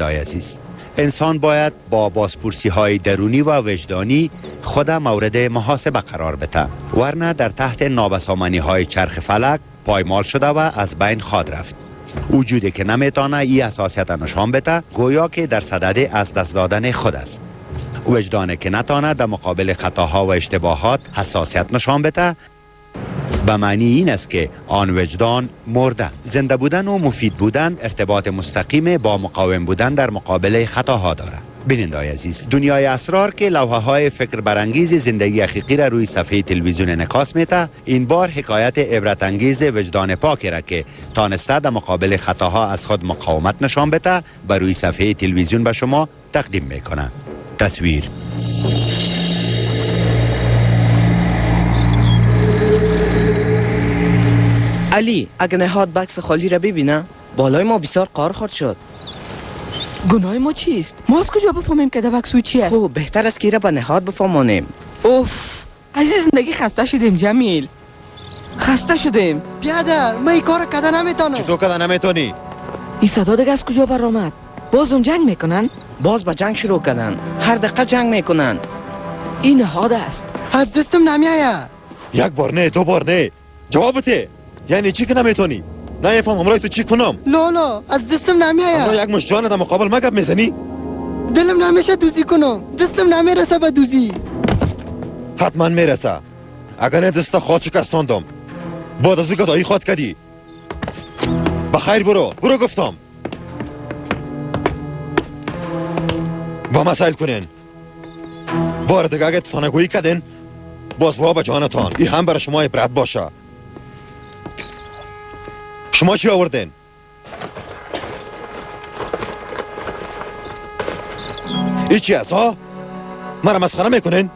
بینندای عزیز، انسان باید با بازپرسی های درونی و وجدانی خود مورد محاسبه قرار بده، ورنه در تحت نابسامانی های چرخ فلک پایمال شده و از بین خواد رفت. وجودی که نمیتانه این حساسیت نشان بده گویا که در صدد از دست دادن خود است. وجدانی که نتانه در مقابل خطاها و اشتباهات حساسیت نشان بده به معنی این است که آن وجدان مرده. زنده بودن و مفید بودن ارتباط مستقیم با مقاوم بودن در مقابل خطاها دارد. بینندای عزیز، دنیای اسرار که لوحه های فکر برانگیز زندگی حقیقی را روی صفحه تلویزیون انعکاس میده، این بار حکایت عبرت انگیز وجدان پاکی را که تانسته در مقابل خطاها از خود مقاومت نشان بده بر روی صفحه تلویزیون به شما تقدیم میکنه. تصویر علی، اگه نهاد بکس خالی را ببینه بالای ما بسیار قار خورد شد. گناه ما چیست؟ ما از کجا بفهمیم که در بکس چی است؟ خوب بهتر است که را به نهاد بفهمانیم. اوف، از این زندگی خسته شدیم جمیل، خسته شدیم. بیادر، من این کار کده نمیتونم. چطور کده نمیتونی؟ این صدا دیگه از کجا برآمد؟ بازم جنگ میکنن؟ باز به جنگ شروع کردن، هر دقیقه جنگ میکنن. این نهاد است. از دستم نمیآید. یک بار نه، دو بار نه، جواب بده. یعنی چی که نمیتونی؟ نمیفهم همراه تو چی کنم؟ لالا از دستم نمیآید. همراه یک مش جان در مقابل ما گپ میزنی؟ دلم نمیشه دوزی کنم، دستم نمیرسه به دوزی. حتما میرسه. اگر نه دست خود شکستاندم. بعد از او گدایی خود کردی. بخیر برو، برو گفتم. با ما سیل کنین. بار دیگه اگه تانگویی کردین باز وا به جانتان. این هم برای شما عبرت باشه. شما چی آوردین؟ این چی است ها؟ مرا مسخره میکنین؟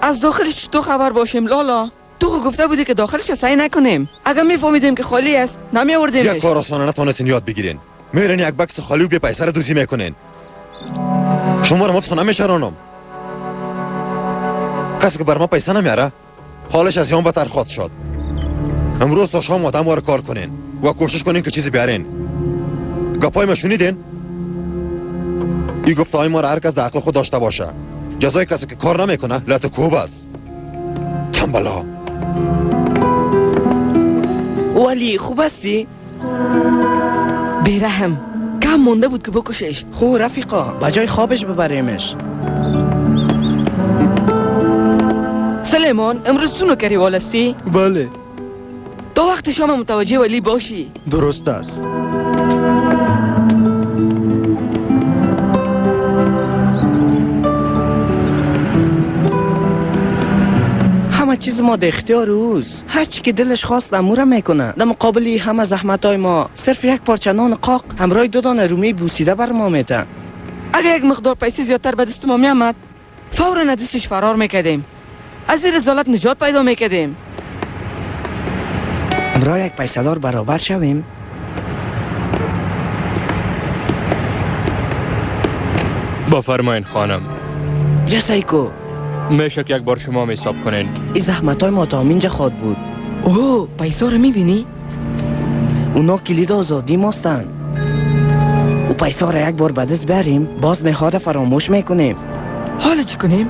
از داخلش تو خبر باشیم لالا. تو خو گفته بودی که داخلش سعی نکنیم. اگر میفهمیدیم که خالی است نمیآوردیمش. یک کار آسانه نتونستین یاد بگیرین. میرین یک بکس خالی و بی پیسه را دوزی میکنین. شما را مفت نمیشرانم. کسی که بر ما پیسه نمیاره حالش از یان بتر خواد شد. امروز تا شام آدم وار کار کنین و کوشش کنین که چیزی بیارین. گپای ما شنیدین؟ این گفته های ما را هر کس در عقل خود داشته باشه. جزای کسی که کار نمیکنه لط کوب است. تنبلا. ولی خوب هستی؟ بیرحم، کم مونده بود که بکشش. خو رفیقا، به جای خوابش ببریمش. سلیمان، امروز تو نوکری والستی؟ بله. تا وقت شام متوجه ولی باشی. درست است. همه چیز ما در اختیار اوست. هر چی که دلش خواست امورا میکنه. در مقابل همه زحمت های ما صرف یک پارچه نان قاق همراه دو دانه رومی بوسیده بر ما میته. اگه یک مقدار پیسه زیادتر به دست ما میامد فورا از دستش فرار میکردیم. از این رذالت نجات پیدا میکردیم. همراه یک پیسه‌دار برابر شویم. بفرمایین خانم. جسایکو میشه که یک بار شما می حساب کنین. این زحمت های ما تا اینجا خواد بود. اوه، پیسا رو میبینی؟ اونا کلید آزادی ماستن. او پیسا را یک بار به دست بریم باز نهاد فراموش میکنیم. حالا چی کنیم؟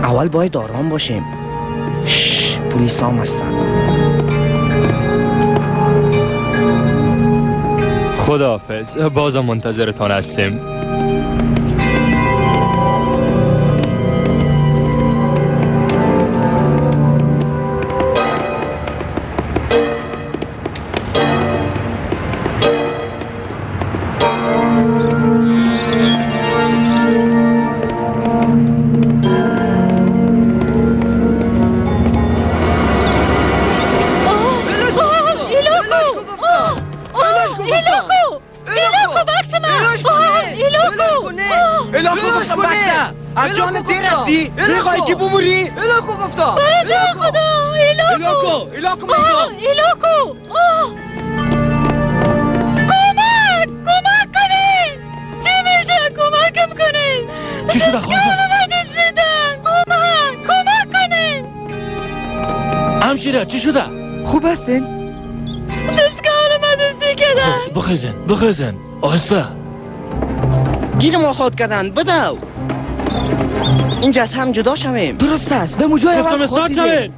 اول باید آرام باشیم. پلیس هم هستن. خداحافظ، بازم منتظرتان هستیم. از جان دیر هستی؟ میخوای که بموری؟ ایلاکو گفتم. برای خدا ایلاکو ایلاکو میگم. ایلاکو کمک کمک کنین. چی میشه؟ کمکم کنین. چی شده خانم؟ کمک کمک کنین. همشیره چی شده؟ خوب هستین؟ دستگاه ما دستی کردن. بخیزن بخیزن آهسته. گیر ما خود کردن بدو. اینجا از هم جدا شویم. درست است. دمو جای اول خود دیدیم.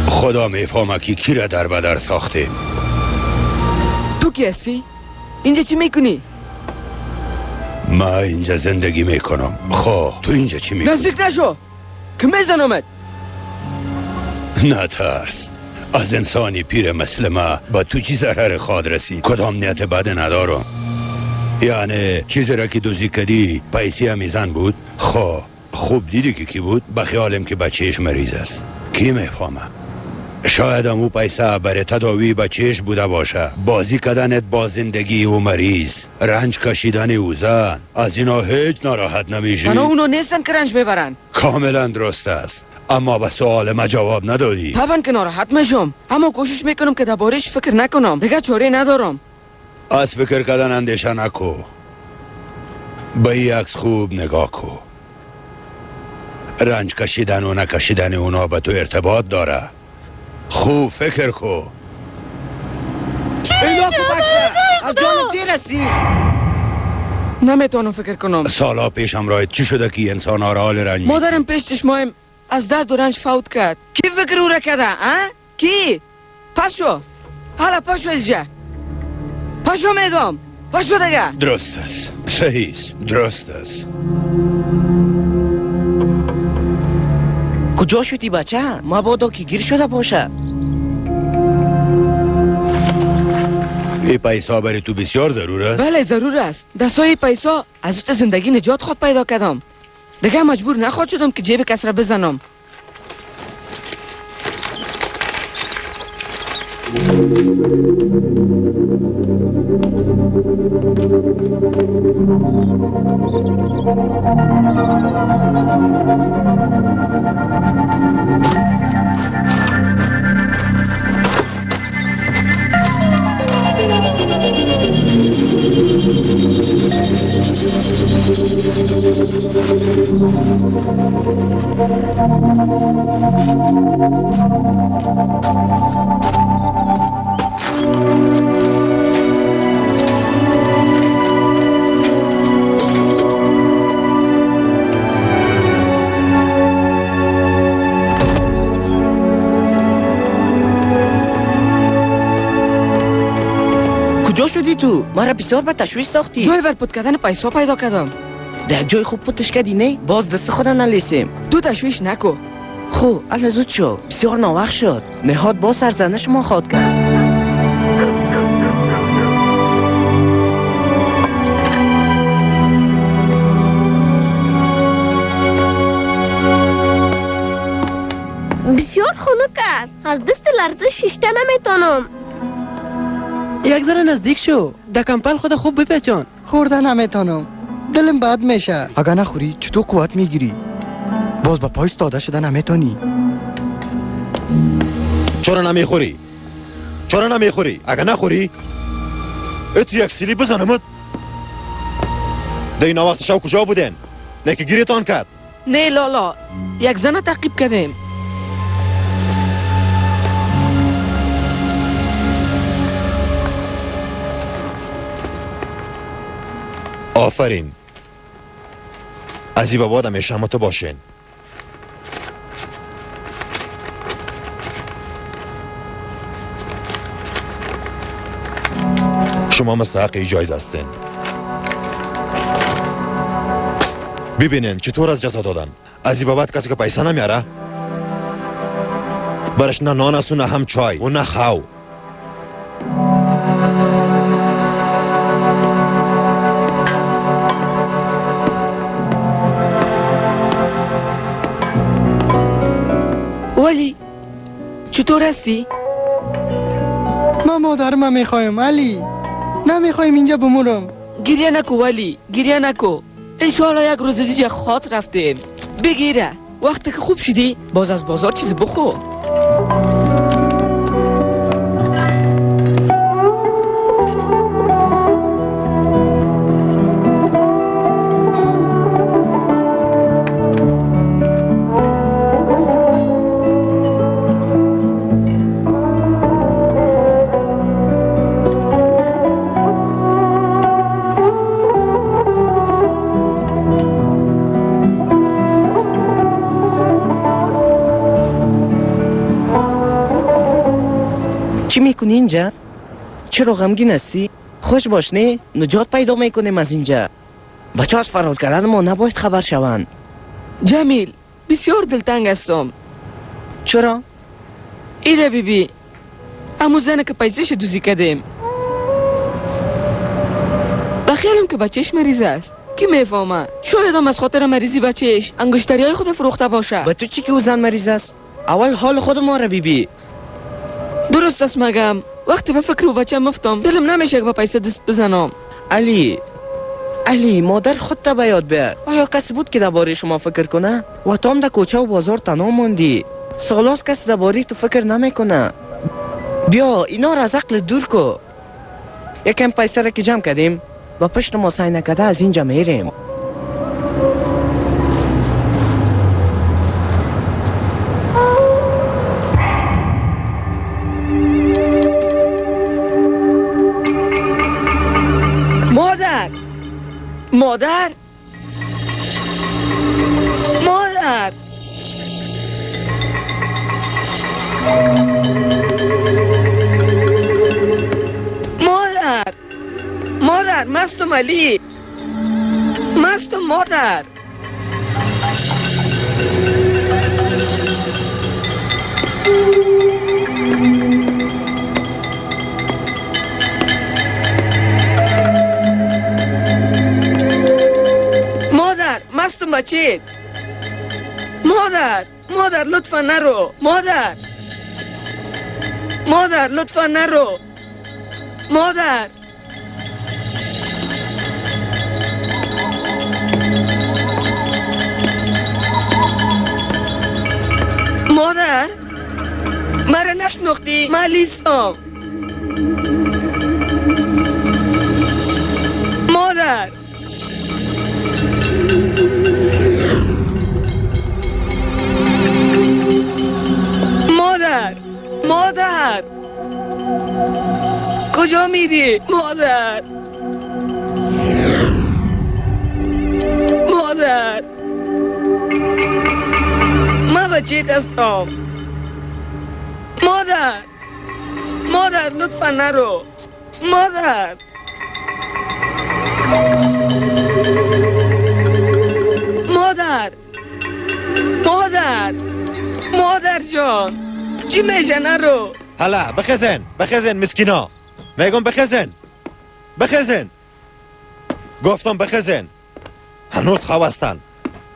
خدا میفهمه که کی را در بدر ساخته. تو کی هستی؟ اینجا چی میکنی؟ ما اینجا زندگی میکنم. خب تو اینجا چی میکنی؟ نزدیک نشو که میزنمت. نه ترس، از انسانی پیر مثل ما با تو چی ضرر خواد رسید؟ کدام نیت بد ندارم. یعنی چیزی را که دوزی کدی پیسی همیزن بود؟ خب خوب دیدی که کی بود؟ به خیالم که بچهش مریض است. کی میفهمه؟ شاید هم او پیسه برای تداوی بچهش بوده باشه. بازی کردنت با زندگی او مریض، رنج کشیدن او زن، از اینا هیچ ناراحت نمیشی؟ تنها اونا نیستن که رنج میبرن. کاملا درست است، اما به سوال ما جواب ندادی. طبعا که ناراحت میشم، اما کوشش میکنم که دربارش فکر نکنم. دیگه چاره ندارم. از فکر کردن اندیشه نکو. به این عکس خوب نگاه کو. رنج کشیدن و نکشیدن اونا به تو ارتباط داره. خوب فکر کو. از جانب تیر هستی. نمیتونم فکر کنم. سالا پیش همراه چی شده که انسان ها را حال رنج؟ مادرم پیش چشمایم از درد و رنج فوت کرد. کی فکر او را کرده؟ کی؟ پس شو، حالا پس شو از جا. پس شو میگم، پس شو دیگه. درست است، صحیح است، درست است. کجا شدی بچه؟ مبادا که گیر شده باشه. ای پیسا برای تو بسیار ضرور است؟ بله ضرور است. دستای پیسا از تو زندگی نجات خود پیدا کردم. دیگه مجبور نخواد شدم که جیب کس را بزنم. کجا شدی تو؟ مرا بسیار به تشویش ساختی. جای برپود کردن پیسا پیدا کردم. در جای خوب پتش کردی نه؟ باز دست خود نلیسیم. تو تشویش نکو. خب الا زود شو، بسیار ناوقت شد. نهاد باز سرزنش ما خواد کرد. بسیار خنک است. از دست لرزش شیشته نمیتونم. یک ذره نزدیک شو. در کمپل خود خوب بپیچان. خورده نمیتونم. دلم بد میشه. اگر نخوری چطور قوت میگیری؟ باز با پای استاده شده نمیتونی. چرا نمیخوری؟ چرا نمیخوری؟ اگر نخوری اتو یک سیلی بزنمت. در این وقت شب کجا بودین؟ نه که گیرتان کرد. نه لالا، یک زن تعقیب کردیم. آفرین. از این به بعد همیشه هم تو باشین. شما مستحق ای جایزه هستین. ببینین چطور از جزا دادن. از این به بعد کسی که پیسه نمیاره برش نه نان است و نه هم چای و نه خو. ولی چطور هستی؟ ما مادرم میخوایم علی. نمیخوایم اینجا بمونم. گریه نکو ولی، گریه نکو. انشاءالله یک روز از اینجا خاط رفتیم. بگیره وقتی که خوب شدی باز از بازار چیزی بخور. چی میکنی اینجا؟ چرا غمگین هستی؟ خوش باش نه؟ نجات پیدا میکنیم از اینجا. بچه از فرار کردن ما نباید خبر شوند. جمیل بسیار دلتنگ هستم. چرا؟ ایره بی بی امو زنه که پیسهش دوزی کردیم. بخیالم که بچهش مریض است. کی میفهمه؟ شاید هم از خاطر مریضی بچهش انگشتری های خود فروخته باشه. به تو چی که او زن مریض است؟ اول حال خود ما را بی بی. درست است مگم وقتی به فکر و بچه مفتم دلم نمیشه که با پیسه دست بزنم. علی علی مادر خود تا به یاد بیار. آیا کسی بود که درباره شما فکر کنه؟ و تو هم در کوچه و بازار تنها ماندی. سالاست کسی درباره تو فکر نمیکنه. بیا اینا را از عقل دور کو. یکم پیسه را که جمع کردیم با پشت ما سعی نکرده از اینجا میریم. مادر مادر مادر مادر مادر مستم علی مستم مادر. مادر مستم بچه. مادر مادر لطفا نرو. مادر مادر لطفا نرو. مادر مادر مرا نشناختی؟ من لیستم. مادر مادر مادر کجا میری؟ مادر مادر من بچه هستم. مادر مادر لطفا نرو. مادر. جان چی میشه نرو؟ هلا بخزن بخزن مسکینا، میگم بخزن بخزن، گفتم بخزن. هنوز خواستن،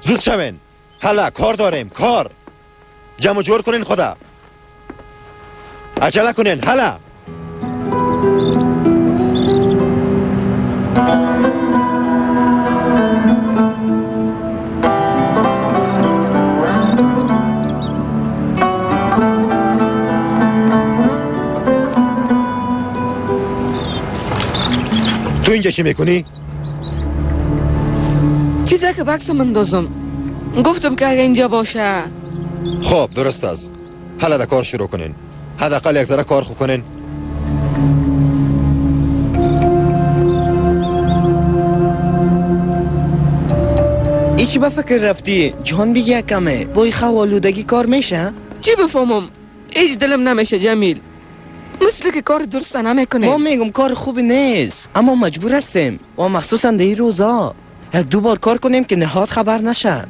زود شوین. هلا کار داریم، کار. جمع جور کنین خدا، عجله کنین. هلا تو اینجا چی میکنی؟ چیزی که بکسم اندازم، گفتم که اگه اینجا باشه. خب درست است. حالا در کار شروع کنین، حداقل یک ذره کار خو کنین. ایچی به فکر رفتی؟ جهان بگی کمه با این آلودگی کار میشه؟ چی بفهمم؟ هیچ دلم نمیشه جمیل، مثل که کار درست نمیکنه. ما میگم کار خوبی نیست، اما مجبور هستیم و مخصوصا در این روزا یک دو بار کار کنیم که نهاد خبر نشه.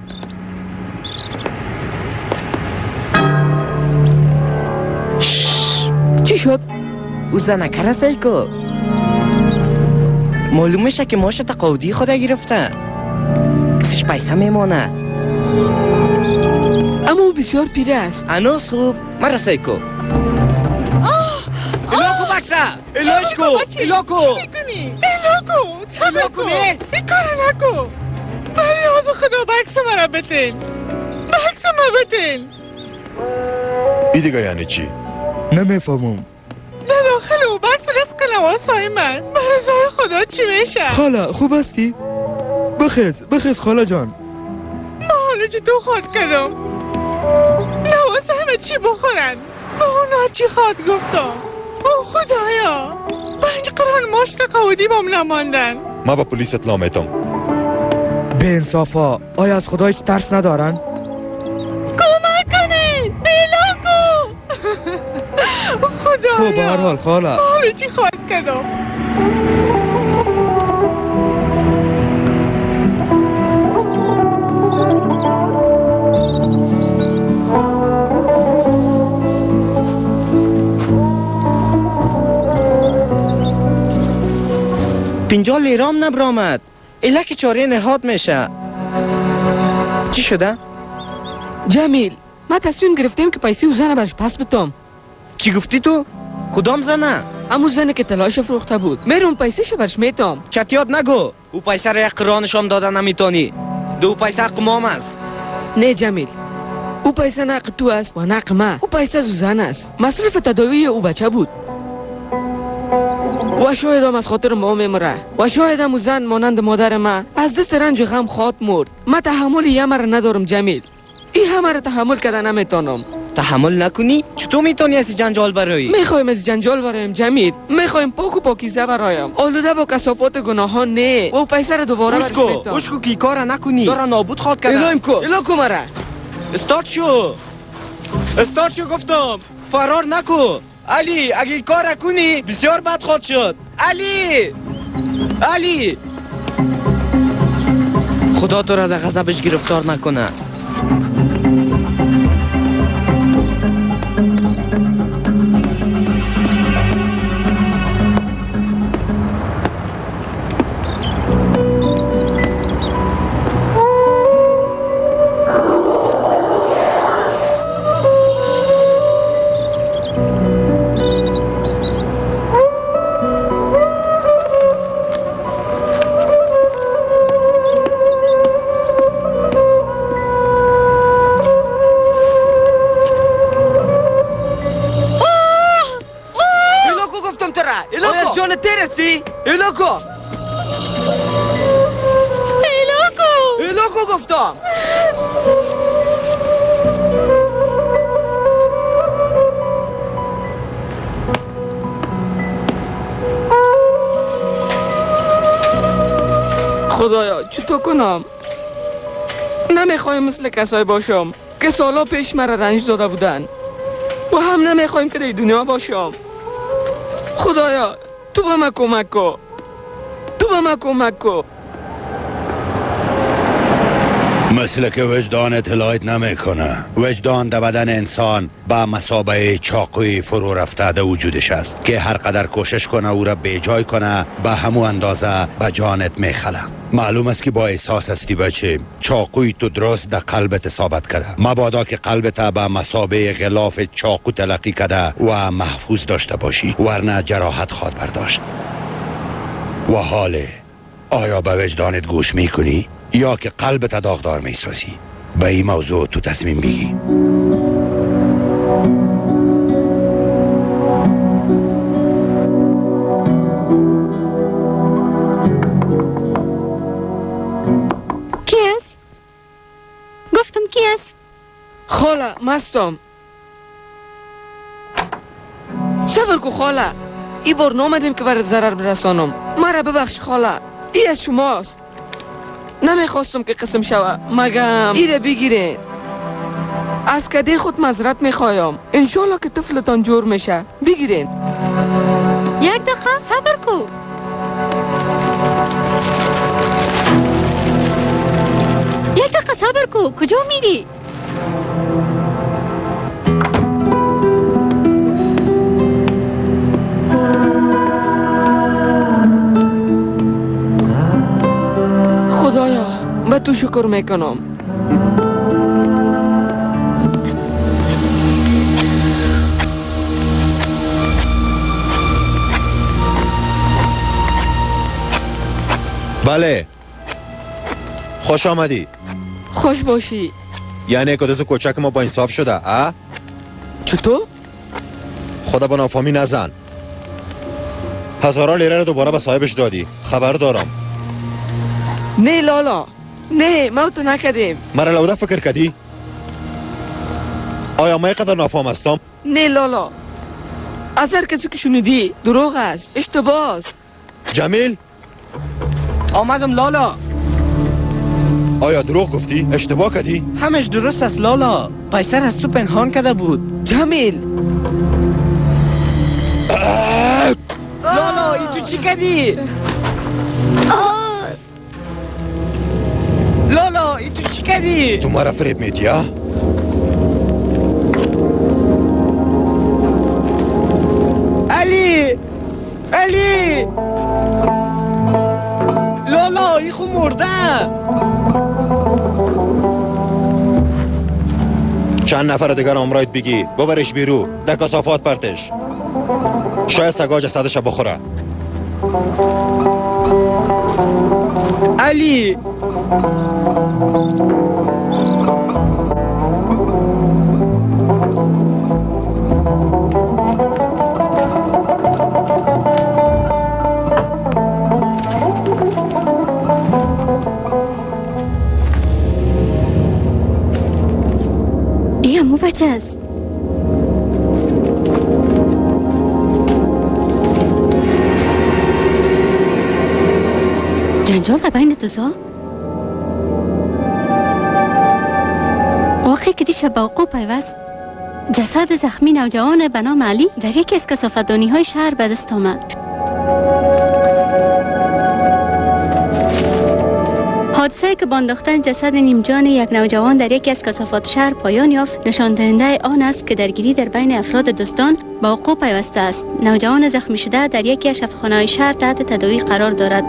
چی شد؟ او زنکه را سیل کو، معلوم میشه که ماش تقاعدی خود گرفته، کسش پیسه میمانه. اما او بسیار پیره است. هنوز خوب مرا سیل کو. الاکو بکسه، الاش کو، الاکو. چی میکنی؟ الاکو، صبر کو، این کارو نکو. ولی از خدا بکس مرا بتین، بکس ما بتین. ای دیگه یعنی چی؟ نمیفهمم. در داخل او بکس رزق نواسایم است. برای خدا چی میشه؟ خاله خوب هستی؟ بخیز بخیز خاله جان. ما حالا چطور خواهد کردم؟ نواسایم چی بخورن؟ با اونا چی خواهد گفتم؟ او خدایا، 5 قران ماش تقاعدی بام نماندن. ما با پلیس اطلاع میتم. به انصافا آیا از خدا هیچ ترس ندارن؟ کمک کنین بلاکو. خدایا خب به هر حال خاله حالا چی خواهد کردم؟ پنجاه لیرام نبرآمد، الا که چاره نهاد میشه. چی شده؟ جمیل ما تصمیم گرفتیم که پیسه او زنه برش پس بتم. چی گفتی تو؟ کدام زنه؟ امو زنه که طلاش فروخته بود. میرم پیسه برش میتم. چتیات نگو، او پیسه را یک قرانشام داده نمیتونی. دو پیسه حق مام است. نه جمیل، او پیسه نه حق تو است و نه حق ما. او پیسه از او زن است، مصرف تداوی او بچه بود و شاید هم از خاطر ما میمره و شاید هم زن مانند مادر ما از دست رنج و غم خواد مرد. ما تحمل یه مرا ندارم جمیل، این همه را تحمل کرده نمیتونم. تحمل نکنی؟ چطور میتونی از جنجال برایی؟ میخوایم از جنجال برایم جمیل، میخوایم پاک و پاکیزه برایم، آلوده با کثافات گناهان نه. و پیسه را دوباره برش میتم. اوشکو کی کار نکنی، داره نابود خواد کرده. الهیم کو، الا مرا. استارت شو، استارت شو گفتم، فرار نکو. علی اگه کار کنی بسیار بد خواهد شد. علی علی خدا تو را در غضبش گرفتار نکنه. ایلاکو ایلاکو ایلاکو گفتم. خدایا چطور کنم؟ نمیخوایم مثل کسایی باشم که سالا پیش مرا رنج داده بودن و هم نمیخوایم که در دنیا باشم. خدایا تو به من کمک کن، تو به من کمک کن. مثل که وجدان اطلاعات نمیکنه. وجدان در بدن انسان به مثابه چاقوی فرو رفته در وجودش است که هر قدر کوشش کنه او را بیجای کنه به همو اندازه به جانت میخله. معلوم است که با احساس هستی بچه. چاقوی تو درست در قلبت اصابت کرده. مبادا که قلبت به مثابه غلاف چاقو تلقی کرده و محفوظ داشته باشی، ورنه جراحت خواد برداشت. و حاله آیا به وجدانت گوش میکنی یا که قلبت داغدار میسازی؟ به این موضوع تو تصمیم بگی. کی است؟ گفتم کی است؟ خاله مستم. صبر کو خاله، ای بار نامدیم که بر ضرر برسانم. مرا ببخش خاله، ای از شماست. نمیخواستم که قسم شوه، مگم ایره بگیرین. از کده خود معذرت میخوایم. انشالله که طفلتان جور میشه. بگیرین. یک دقیقه صبر کو. یک دقیقه صبر کو، کجا میری؟ خدایا به تو شکر میکنم. بله، خوش آمدی. خوش باشی. یعنی کدوز کوچک ما با انصاف شده اه؟ چطور؟ خدا با نافامی نزن. هزاران لیره رو دوباره به صاحبش دادی، خبر دارم. نه لالا، نه ما تو نکردیم. مرا لوده فکر کردی؟ آیا ما اینقدر نافام هستم؟ نه لالا، از هر کسی که شنیدی دروغ است، اشتباه است. جمیل آمدم لالا. آیا دروغ گفتی؟ اشتباه کردی؟ همش درست است لالا، پیسر از تو پنهان کرده بود. جمیل لالا ای تو چی کردی؟ لالا ای تو چی کردی؟ تو مرا فریب میدی؟ علی علی لالا ای خو مرده. چند نفر دیگر امرایت بگی ببرش بیرو، در کثافات پرتش. شاید سگا جسدش بخوره. علی ای همو بچه است. جنجال در بین دوزا؟ واقعی که دیشب به وقوع پیوست، جسد زخمی نوجوان به نام علی در یکی از کثافتدانی های شهر به دست آمد. حادثه که با انداختن جسد نیمجان یک نوجوان در یکی از کثافات شهر پایان یافت، نشان دهنده آن است که درگیری در بین افراد دزدان به وقوع پیوسته است. نوجوان زخمی شده در یکی از شفاخانه‌های شهر تحت تداوی قرار دارد.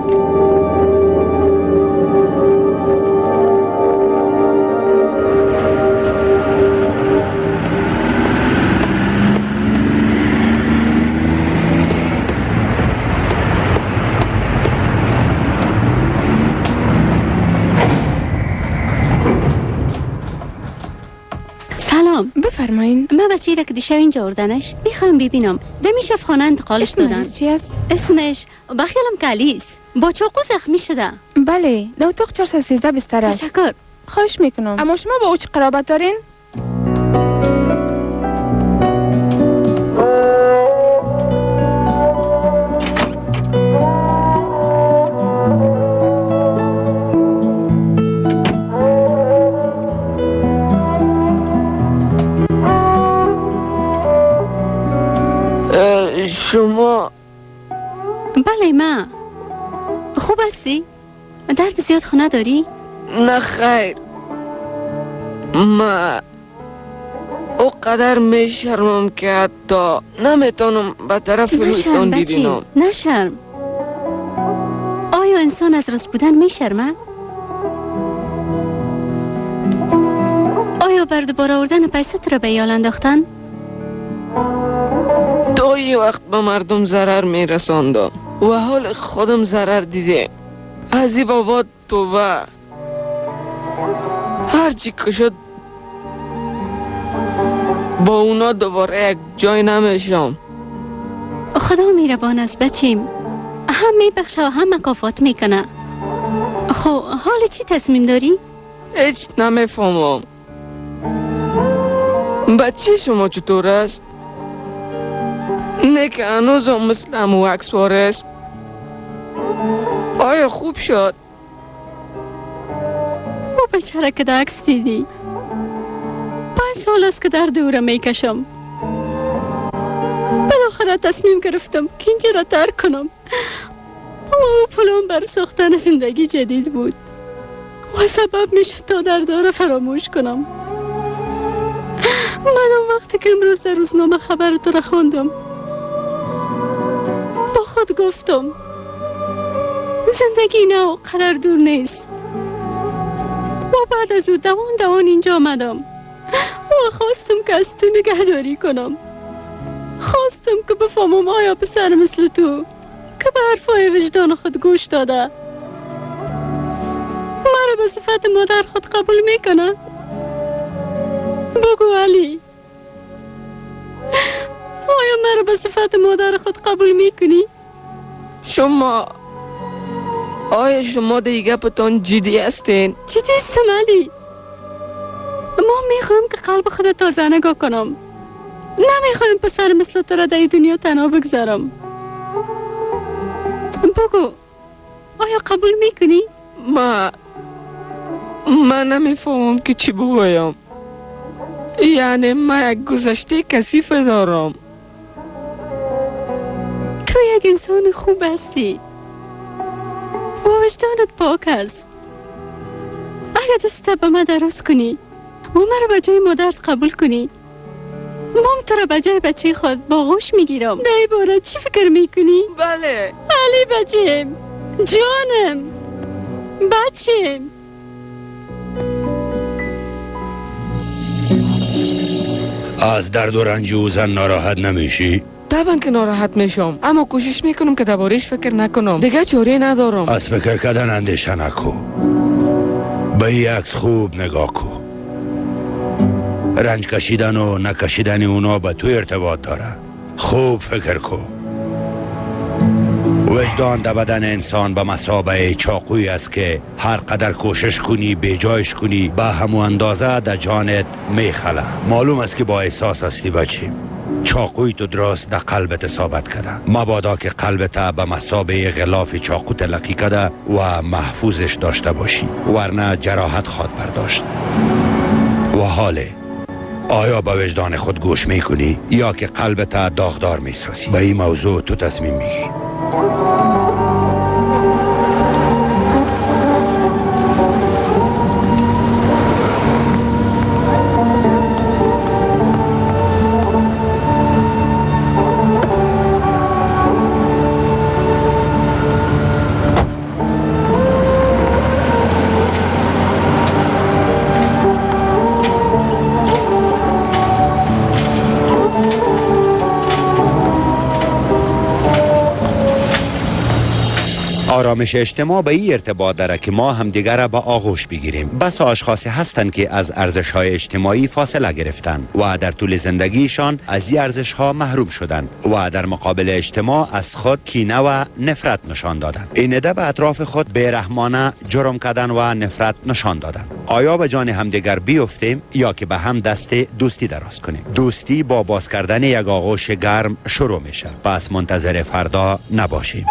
بفرمایین. من بچه‌ای را که دیشب اینجا آوردنش میخوام ببینم. دمی شفاخانه انتقالش دادن. اسمش چی است؟ اسمش با خیالم که علی است. با چاقو زخمی شده. بله، در اتاق 413 بستر است. تشکر. خواهش میکنم. اما شما با او چه قرابت دارین؟ شما؟ بله من. خوب هستی؟ درد زیاد خونه داری؟ نه خیر. من اوقدر میشرمم که حتی نمیتونم به طرف رویتان ببینم. نشرم. آیا انسان از راست بودن میشرمه؟ آیا بر دوباره آوردن پیسه تو را به یال انداختن؟ تا یه وقت به مردم ضرر میرساندم و حال خودم ضرر دیده. از این بابا توبه. هرچی که شد با اونا دوباره یک جای نمیشم. خدا مهربان است بچیم، هم میبخشه و هم مکافات میکنه. خب حال چی تصمیم داری؟ هیچ نمیفهمم. بچه شما چطور است؟ نه که هنوز هم مثل همو عکسوار است. آیا خوب شد؟ او بچه را که در عکس دیدی 5 سال است که درد او را میکشم. بالاخره تصمیم گرفتم که اینجا را ترک کنم و او پلان بر ساختن زندگی جدید بود و سبب میشد تا درد را فراموش کنم. من وقتی که امروز در روزنامه خبر تو را خواندم با خود گفتم زندگی نه قدر دور نیست. و بعد از او دوان دوان اینجا آمدم و خواستم که از تو نگهداری کنم. خواستم که بفهمم آیا پسر مثل تو که به حرفای وجدان خود گوش داده مرا به صفت مادر خود قبول میکنه. بگو علی، آیا مرا به صفت مادر خود قبول میکنی؟ شما آیا شما دیگه گپتان جدی هستین؟ جدی هستم علی. ما میخوایم که قلب خود تازه نگاه کنم. نمیخوایم پسر مثل تو را در این دنیا تنها بگذارم. بگو آیا قبول میکنی؟ من نمیفهمم که چی بگویم. یعنی من یک گذشته کثیف دارم. تو یک انسان خوب هستی و وجدانت پاک است. اگر دستت به من دراز کنی و مرا به جای مادرت قبول کنی، مام تو را به جای بچه خود باغوش میگیرم. در این باره چی فکر میکنی؟ بله علی بچیم، جانم بچیم. از درد و رنج او زن ناراحت نمیشی؟ طبعا که ناراحت میشم، اما کوشش میکنم که درباره‌اش فکر نکنم. دیگه چاره ندارم. از فکر کردن اندیشه نکو. به این عکس خوب نگاه کو. رنج کشیدن و نکشیدن اونا به تو ارتباط داره. خوب فکر کو. وجدان در بدن انسان به مثابه چاقویی است که هر قدر کوشش کنی بیجایش کنی به همو اندازه در جانت میخله. معلوم است که با احساس هستی بچیم. چاقوی تو درست در قلبت اصابت کرده. مبادا که قلبت به مثابه غلاف چاقو تلقی کرده و محفوظش داشته باشی، ورنه جراحت خواد برداشت. و حاله آیا به وجدان خود گوش میکنی یا که قلبت داغدار میسازی؟ به این موضوع تو تصمیم میگی. آرامش اجتماع به این ارتباط داره که ما همدیگر را به آغوش بگیریم. بس اشخاصی هستند که از ارزش‌های اجتماعی فاصله گرفتن و در طول زندگیشان از این ارزش‌ها محروم شدند و در مقابل اجتماع از خود کینه و نفرت نشان دادند. این عده به اطراف خود بی‌رحمانه جرم کردن و نفرت نشان دادند. آیا به جان همدیگر بیفتیم یا که به هم دست دوستی دراز کنیم؟ دوستی با باز کردن یک آغوش گرم شروع میشه. پس منتظر فردا نباشیم.